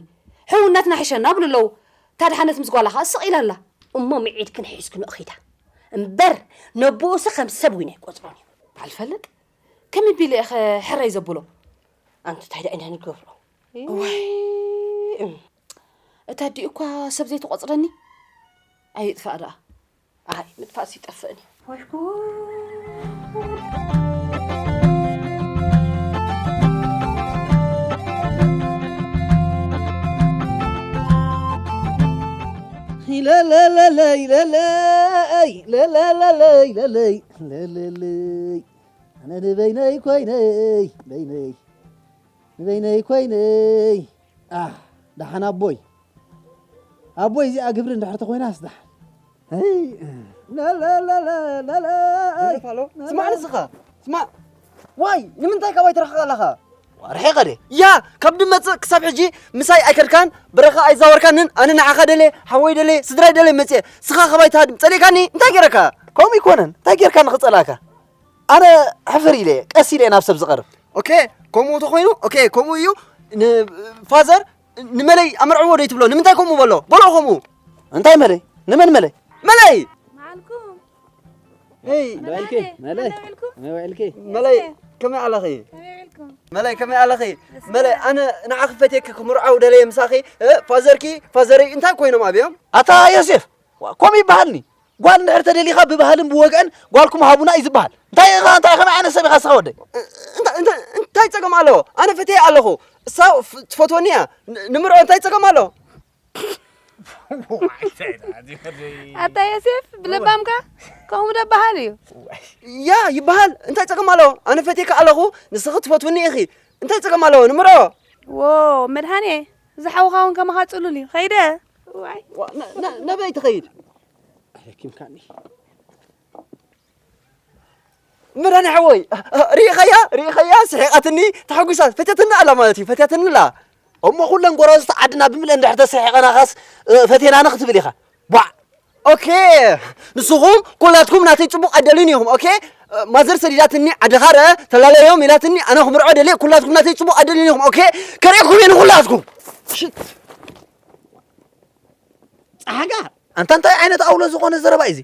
ሕውነትና ሕሸና ብሉ ኣለዉ። እታ ደሓነት ምስ ጓላ ኸኣ ስቕ ኢላ ኣላ። እሞ ምዒድክን ሒዝክንኦ ኺዳ። እምበር ነቦኡሲ ከም ሰብ እውን ኣይቆጽሮን እዩ። በዓል ፈልጥ፣ ከመይ ቢለ ኢኸ ሕራይ ዘብሎ? ኣንቲ እንታይ ደኣ ኢና ንገብሮ? እዋይ። እም። እታ ኣዲኡ እኳ ሰብ ዘይትቖጽረኒ፣ ኣይጥፋእ ደኣ። ኣይ ምጥፋእስ ይጠፍእን እዩ። ለለለለይ ለለይ ለለለለይ ለለይ ለለለይ ኣነ ንበይነይ ኮይነይ በይነይ ንበይነይ ኮይነይ። ኣህ፣ ደሓን ኣቦይ፣ ኣቦይ፣ እዚኣ ግብሪ እንድሕር ተኾይናስ ደሓን። ደረፍ ኣሎ። ስማዕ ንስኻ፣ ስማዕ። ዋይ፣ ንምንታይ ካባይ ትርሕቕ ኣለኻ? ርሒቐ ድየ? ያ፣ ካብ ድመጽእ ክሳብ ሕጂ ምሳይ ኣይከድካን፣ ብረኻ ኣይዛወርካንን፣ ኣነ ንዓኻ ደልየ፣ ሓወይ ደልየ፣ ስድራይ ደልየ መጽየ፣ ስኻ ካባይ ትሃድም፣ ጸሊእካኒ፣ እንታይ ገይረካ? ከምኡ ኣይኮነን፣ እንታይ ጌርካኒ ክጸልኣካ? ኣነ ሕፍር ኢለ፣ ቀስ ኢለ ናብ ሰብ ዝቐርብ። ኦኬ፣ ከምኡ ተኾይኑ፣ ኦኬ፣ ከምኡ እዩ። ንፋዘር ንመለይ ኣመርዕዎ ዶ ይትብሎ? ንምንታይ ከምኡ በሎ? በሎ ከምኡ። እንታይ መለይ? ንመን መለይ? መለይ! መዓልኩም። ሄይ! መለይ! መለይ! ከመይ ውዒልኪ? ከመይ ውዒልኪ? መለይ! ከመይ ኣለኺ? መለይ! ከመይ ኣለኺ? መለይ! ኣነ ንዓኺ ፈትየኪ ክምርዓው ደለየ ምሳኺ፣ እ፣ ፋዘርኪ፣ ፋዘረይ እንታይ ኮይኖም ኣብዮም? ኣታ ዮሴፍ! ዋ፣ ከምኡ ይበሃልኒ? ጓል እንድሕር ተደሊኻ ብባህልን ብወግዕን ጓልኩም ሃቡና እዩ ዝበሃል። እንታይ ኢኻ፣ እንታይ ከመይ ዓይነት ሰብ ኢኻ ንስኻ ወደይ? እንታይ፣ እንታይ፣ እንታይ ጸገም ኣለዎ? ኣነ ፈትየ ኣለኹ። እሳ ፍ-፣ ትፈትወኒ እያ። ን-፣ ንምርዖ እንታይ ጸገም ኣለዎ? ኣታ ዮሴፍ፣ ብለባምካ ከምኡ ዶ በሃል እዩ? ያ፣ ይበሃል። እንታይ ጸገም ኣለዎ? ኣነ ፈትየካ ኣለኹ፣ ንስኺ ትፈትውኒ ኢኺ። እንታይ ጸገም ኣለዎ? ንምርዖ። ዎ፣ መድሃኔ፣ ዝሓውኻ እውን ከማኻ ጽሉል እዩ። ኸይደ። ዋይ። ዋ፣ ነ-፣ ነ-፣ ነበይ ትኸይድ? ኣየኪምካኒ። መድሃኔ ሓወይ፣ ርኢኸያ? ርኢኸያ? ስሒቓትኒ፣ ተሓጒሳ፣ ፈትያትኒ ኣላ ማለት እዩ፣ ፈትያትኒ ኣላ። እሞ ኩለን ጎረባብቲ ዓድና ብምልአን እንድሕር ተሰሒቐናኻስ፣ እ፣ ፈትየናኒ ክትብል ኢኻ? ቧዕ! ኦኬ፣ ንስኹም ኩላትኩም ናተይ ጽቡቕ ኣይደልን ኢኹም፣ ኦኬ? ማዘር ሰዲዳትኒ፣ ዓድኻ ርአ፣ ተላለዮም ኢላትኒ፣ ኣነ ክምርዖ ደልየ፣ ኩላትኩም ናተይ ጽቡቕ ኣይደልን ኢኹም፣ ኦኬ? ከርእየኩም እየ ንኹላትኩም። ሽት! ጻሕጋ! ኣንታ እንታይ ዓይነት ኣውሎ ዝኾነ ዘረባ እዩ እዚ?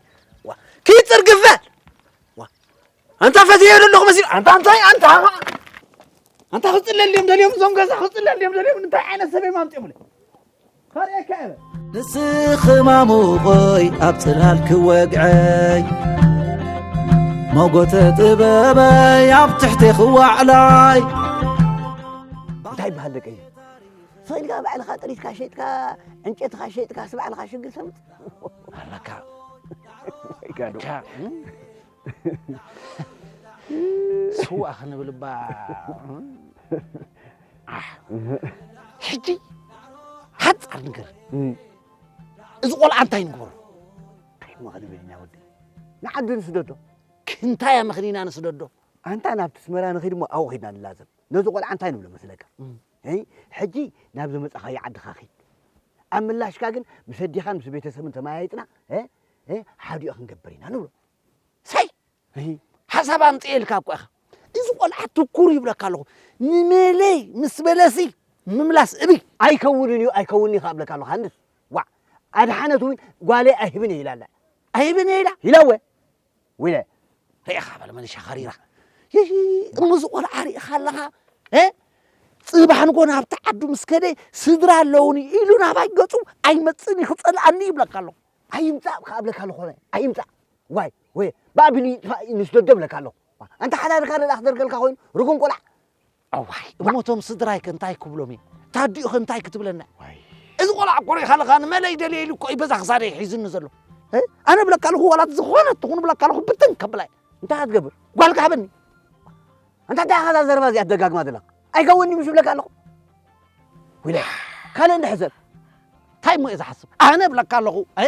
ዋ፣ ኪድ ጽርግፍ በል! ዋ፣ ኣንታ ፈትየዮ ዘለኹ መሲሉ፣ ኣንታ እንታይ፣ ኣንታ፣ ኣንታ ክጽለል ድዮም ደልዮም፣ እዞም ገዛ ክጽለል ድዮም ደልዮም፣ እንታይ ዓይነት ሰብ እዮም ኣምጺኦምለይ? ከርእየካ እየ በል። ንስኺ ማሙቐይ ኣብ ጽላል ክወግዐይ፣ ሞጎተ ጥበበይ ኣብ ትሕቴ ክዋዕላይ። እንታይ ይበሃል ደቀይ? ስቕ ኢልካ ባዕልኻ ጥሪትካ ሸይጥካ፣ ዕንጨትኻ ሸይጥካ፣ ስባዕልኻ ሽግር ሰምጥ። ኣለካ። ወይ ጋዶ። ኣካ፣ እም? ስዋ ክንብል እባ፣ እም? ኣሕ። ሕጂ ሓጻር ነገር። እም። እዚ ቆልዓ እንታይ ንግበሮ? እንታይ እሞ ክንብል ኢና ወዲ? ንዓዲ ንስደዶ። ክንታይ እያ መኽኒና ንስደዶ? ኣንታ ናብቲ ኣስመራ ንኺድ እሞ ኣብኡ ኺድና ንላዘብ። ነዚ ቆልዓ እንታይ ንብሎ መስለካ? እም። እ፣ ሕጂ ናብ ዝመጻኻዮ ዓድኻ ኺድ። ኣብ ምላሽካ ግን ምስ ኣዴኻን ምስ ቤተሰብን ተመያይጥና፣ እ፣ እ፣ ሓዲኦ ክንገብር ኢና ንብሎ። ሰይ! እ። ሓሳብ ኣምጽኤልካ እኮ ኢኻ። እዚ ቆልዓ ትኩር ይብለካ ኣለኹ። ንመለይ ምስ በለሲ ምምላስ እብይ። ኣይከውንን እዩ፣ ኣይከውንን እዩ እብለካ ኣለኹ። ሃንስ፣ ዋዕ፣ ኣድሓነት እውን ጓለይ ኣይህብን እየ ኢላ ኣላ። ኣይህብን እየ ኢላ? ኢላ እወ። ወይለ፣ ርኢኻ በለ መኒሻ ኸሪራ። ይሂ፣ እሞ እዚ ቆልዓ ርኢኻ ኣለኻ? እ? ጽባሕ ንጎ ናብቲ ዓዱ ምስ ከደ፣ ስድራ ኣለውኒ ኢሉ ናባይ ገጹ ኣይመጽእን እዩ፣ ክጸልኣኒ ይብለካ ኣለኹ። ኣይምጻእ ከኣ እብለካ ኣለኹ፣ ኣይምጻእ። ዋይ፣ ወይ፣ ብኣቢሉ ይጥፋእ፣ ንስደዶ እብለካ ኣለኹ። ኣንታ ሓዳርካ ደኣ ክደርገልካ ኮይኑ፣ ርጉም ቆልዓ። እዋይ፣ እሞ እቶም ስድራይከ እንታይ ክብሎም እየ? እታ ኣዲኡኸ እንታይ ክትብለና? ዋይ። እዚ ቆልዓ እኮ ርኢኻ ኣለኻ፣ ንመለይ ደልየ ኢሉ እኮ እዩ በዛ ክሳደይ ሒዙኒ ዘሎ። እ? ኣነ እብለካ ኣለኹ፣ ዋላ ዝኾነት ትኹን እብለካ ኣለኹ፣ ብትን ከብላ እየ። እንታይ ክትገብር? ጓልካ ሃበኒ። ኣንታ እንታይ ኢኻ እዛ ዘረባ እዚኣ ትደጋግማ ዘለኻ? ኣይከውንን'ዩ ምስ እብለካ ኣለኹ። ዊለ፣ ካልእ እንድሕር ሰብ። እንታይ እሞ እየ ዝሓስብ? ኣነ እብለካ ኣለኹ፣ እ?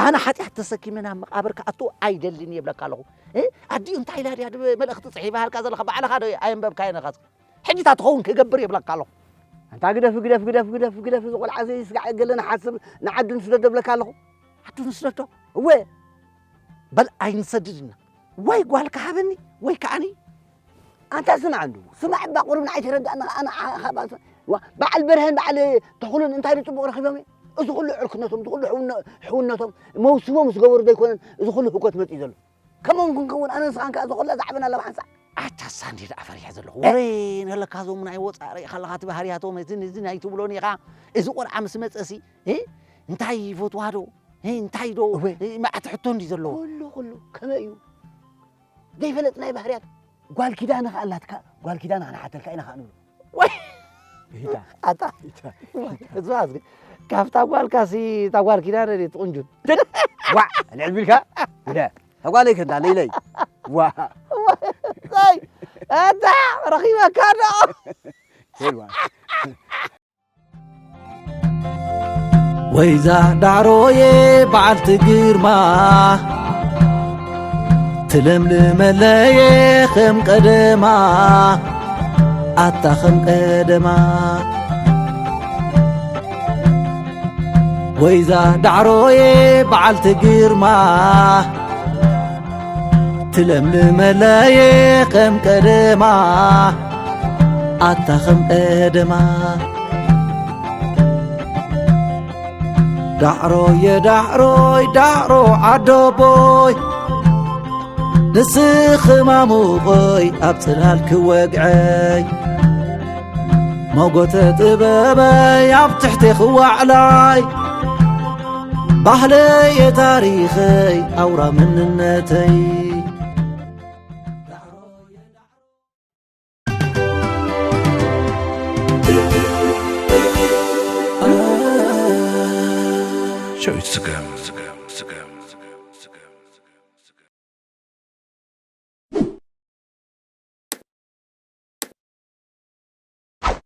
ኣነ ሓጢኣት ተሰኪመ ናብ መቓብር ክኣቱ ኣይደልን እየ እብለካ ኣለኹ። እ? ኣዲኡ እንታይ ኢላ ድያ ድብ-፣ መልእኽቲ ጽሒፋ ሃልካ ዘለኻ? ባዕልኻ ዶ ኣየንበብካዮን ኢኻ? ሕጂ እታ ትኸውን ክገብር እየ እብለካ ኣለኹ። ኣንታ ግደፍ፣ ግደፍ፣ ግደፍ፣ ግደፍ፣ ግደፍ፣ እዚ ቆልዓ እዚ ስጋዕ ገለ ንሓስብ፣ ንዓዱ ንስደዶ እብለካ ኣለኹ። ዓዱ ንስደዶ? እወ። በል ኣይንሰድድ ኢና። ወይ ጓልካ ሃበኒ፣ ወይ ከዓኒ። ኣንታ ስማዕ እንዱ፣ ስማዕ እባ ቁሩብ ንዓይ ተረዳእኒ፣ ኣነ ዓ-፣ ኻባ ስ-፣ ዋ፣ በዓል በርሀን በዓል ተኽሉን እንታይ ኢሉ ጽቡቕ ረኺቦም እዮም? እዚ ኩሉ ዕርክነቶም፣ እዚ ኩሉ ሕውነ-፣ ሕውነቶም፣ መውስቦም ዝገበሩ ዶ ኣይኮነን እዚ ኩሉ ህውከት መጺኡ ዘሎ? ከመኦም ክንከውን ኣነ ንስኻን ከኣ እዚ ኩላ ዛዕባና ለብ ሓንሳእ። ኣታ ሳንዴ ደኣ ፈሪሐ ዘለኹ። እ? ወረ ነለካ እዞም ናይ ወጻኢ ርኢኻ ኣለኻ እቲ ባህርያቶም፣ እዚ፣ እዚ ናይ ትብሎን ኢኻ። እዚ ቆልዓ ምስ መጸሲ፣ እ? እንታይ ይፈትዋ ዶ? እንታይ ዶ? እወ። መዓት ሕቶ እንዲ ዘለዎ። ኩሉ ኩሉ ከመይ እዩ ዘይፈለጥናይ ባህርያት። ጓል ኪዳነ ከኣ ኣላትካ። ጓል ኪዳነ ከነሓተልካ ኢና ከኣ ንብሎ። ወይ ይታ ኣታ ይታ እዛ ካብታ ጓልካ ሲ እታ ጓል ኪዳነ ድየ ትቕንጁት? ዋ ልዕል ቢልካ። እደ ተጓለይ ከንታ ለይለይ። ዋ ይ ኣታ ረኺበካ ዶ? ሄልዋ ወይዛ ዳዕሮየ በዓልቲ ግርማ ትለምልመለየ ከም ቀደማ ኣታ ከም ቀደማ ወይዛ ዳዕሮየ በዓልቲ ግርማ ትለምልመለየ ከም ቀደማ ኣታ ከም ቀደማ ዳዕሮየ ዳዕሮይ ዳዕሮ ዓደቦይ ንስኺ ማሙቐይ ኣብ ጽላል ክወግዐይ ሞጎተ ጥበበይ ኣብ ትሕቲ ክዋዕላይ ባህለየ ታሪኸይ ኣውራ መንነተይ ሸዊት ስገም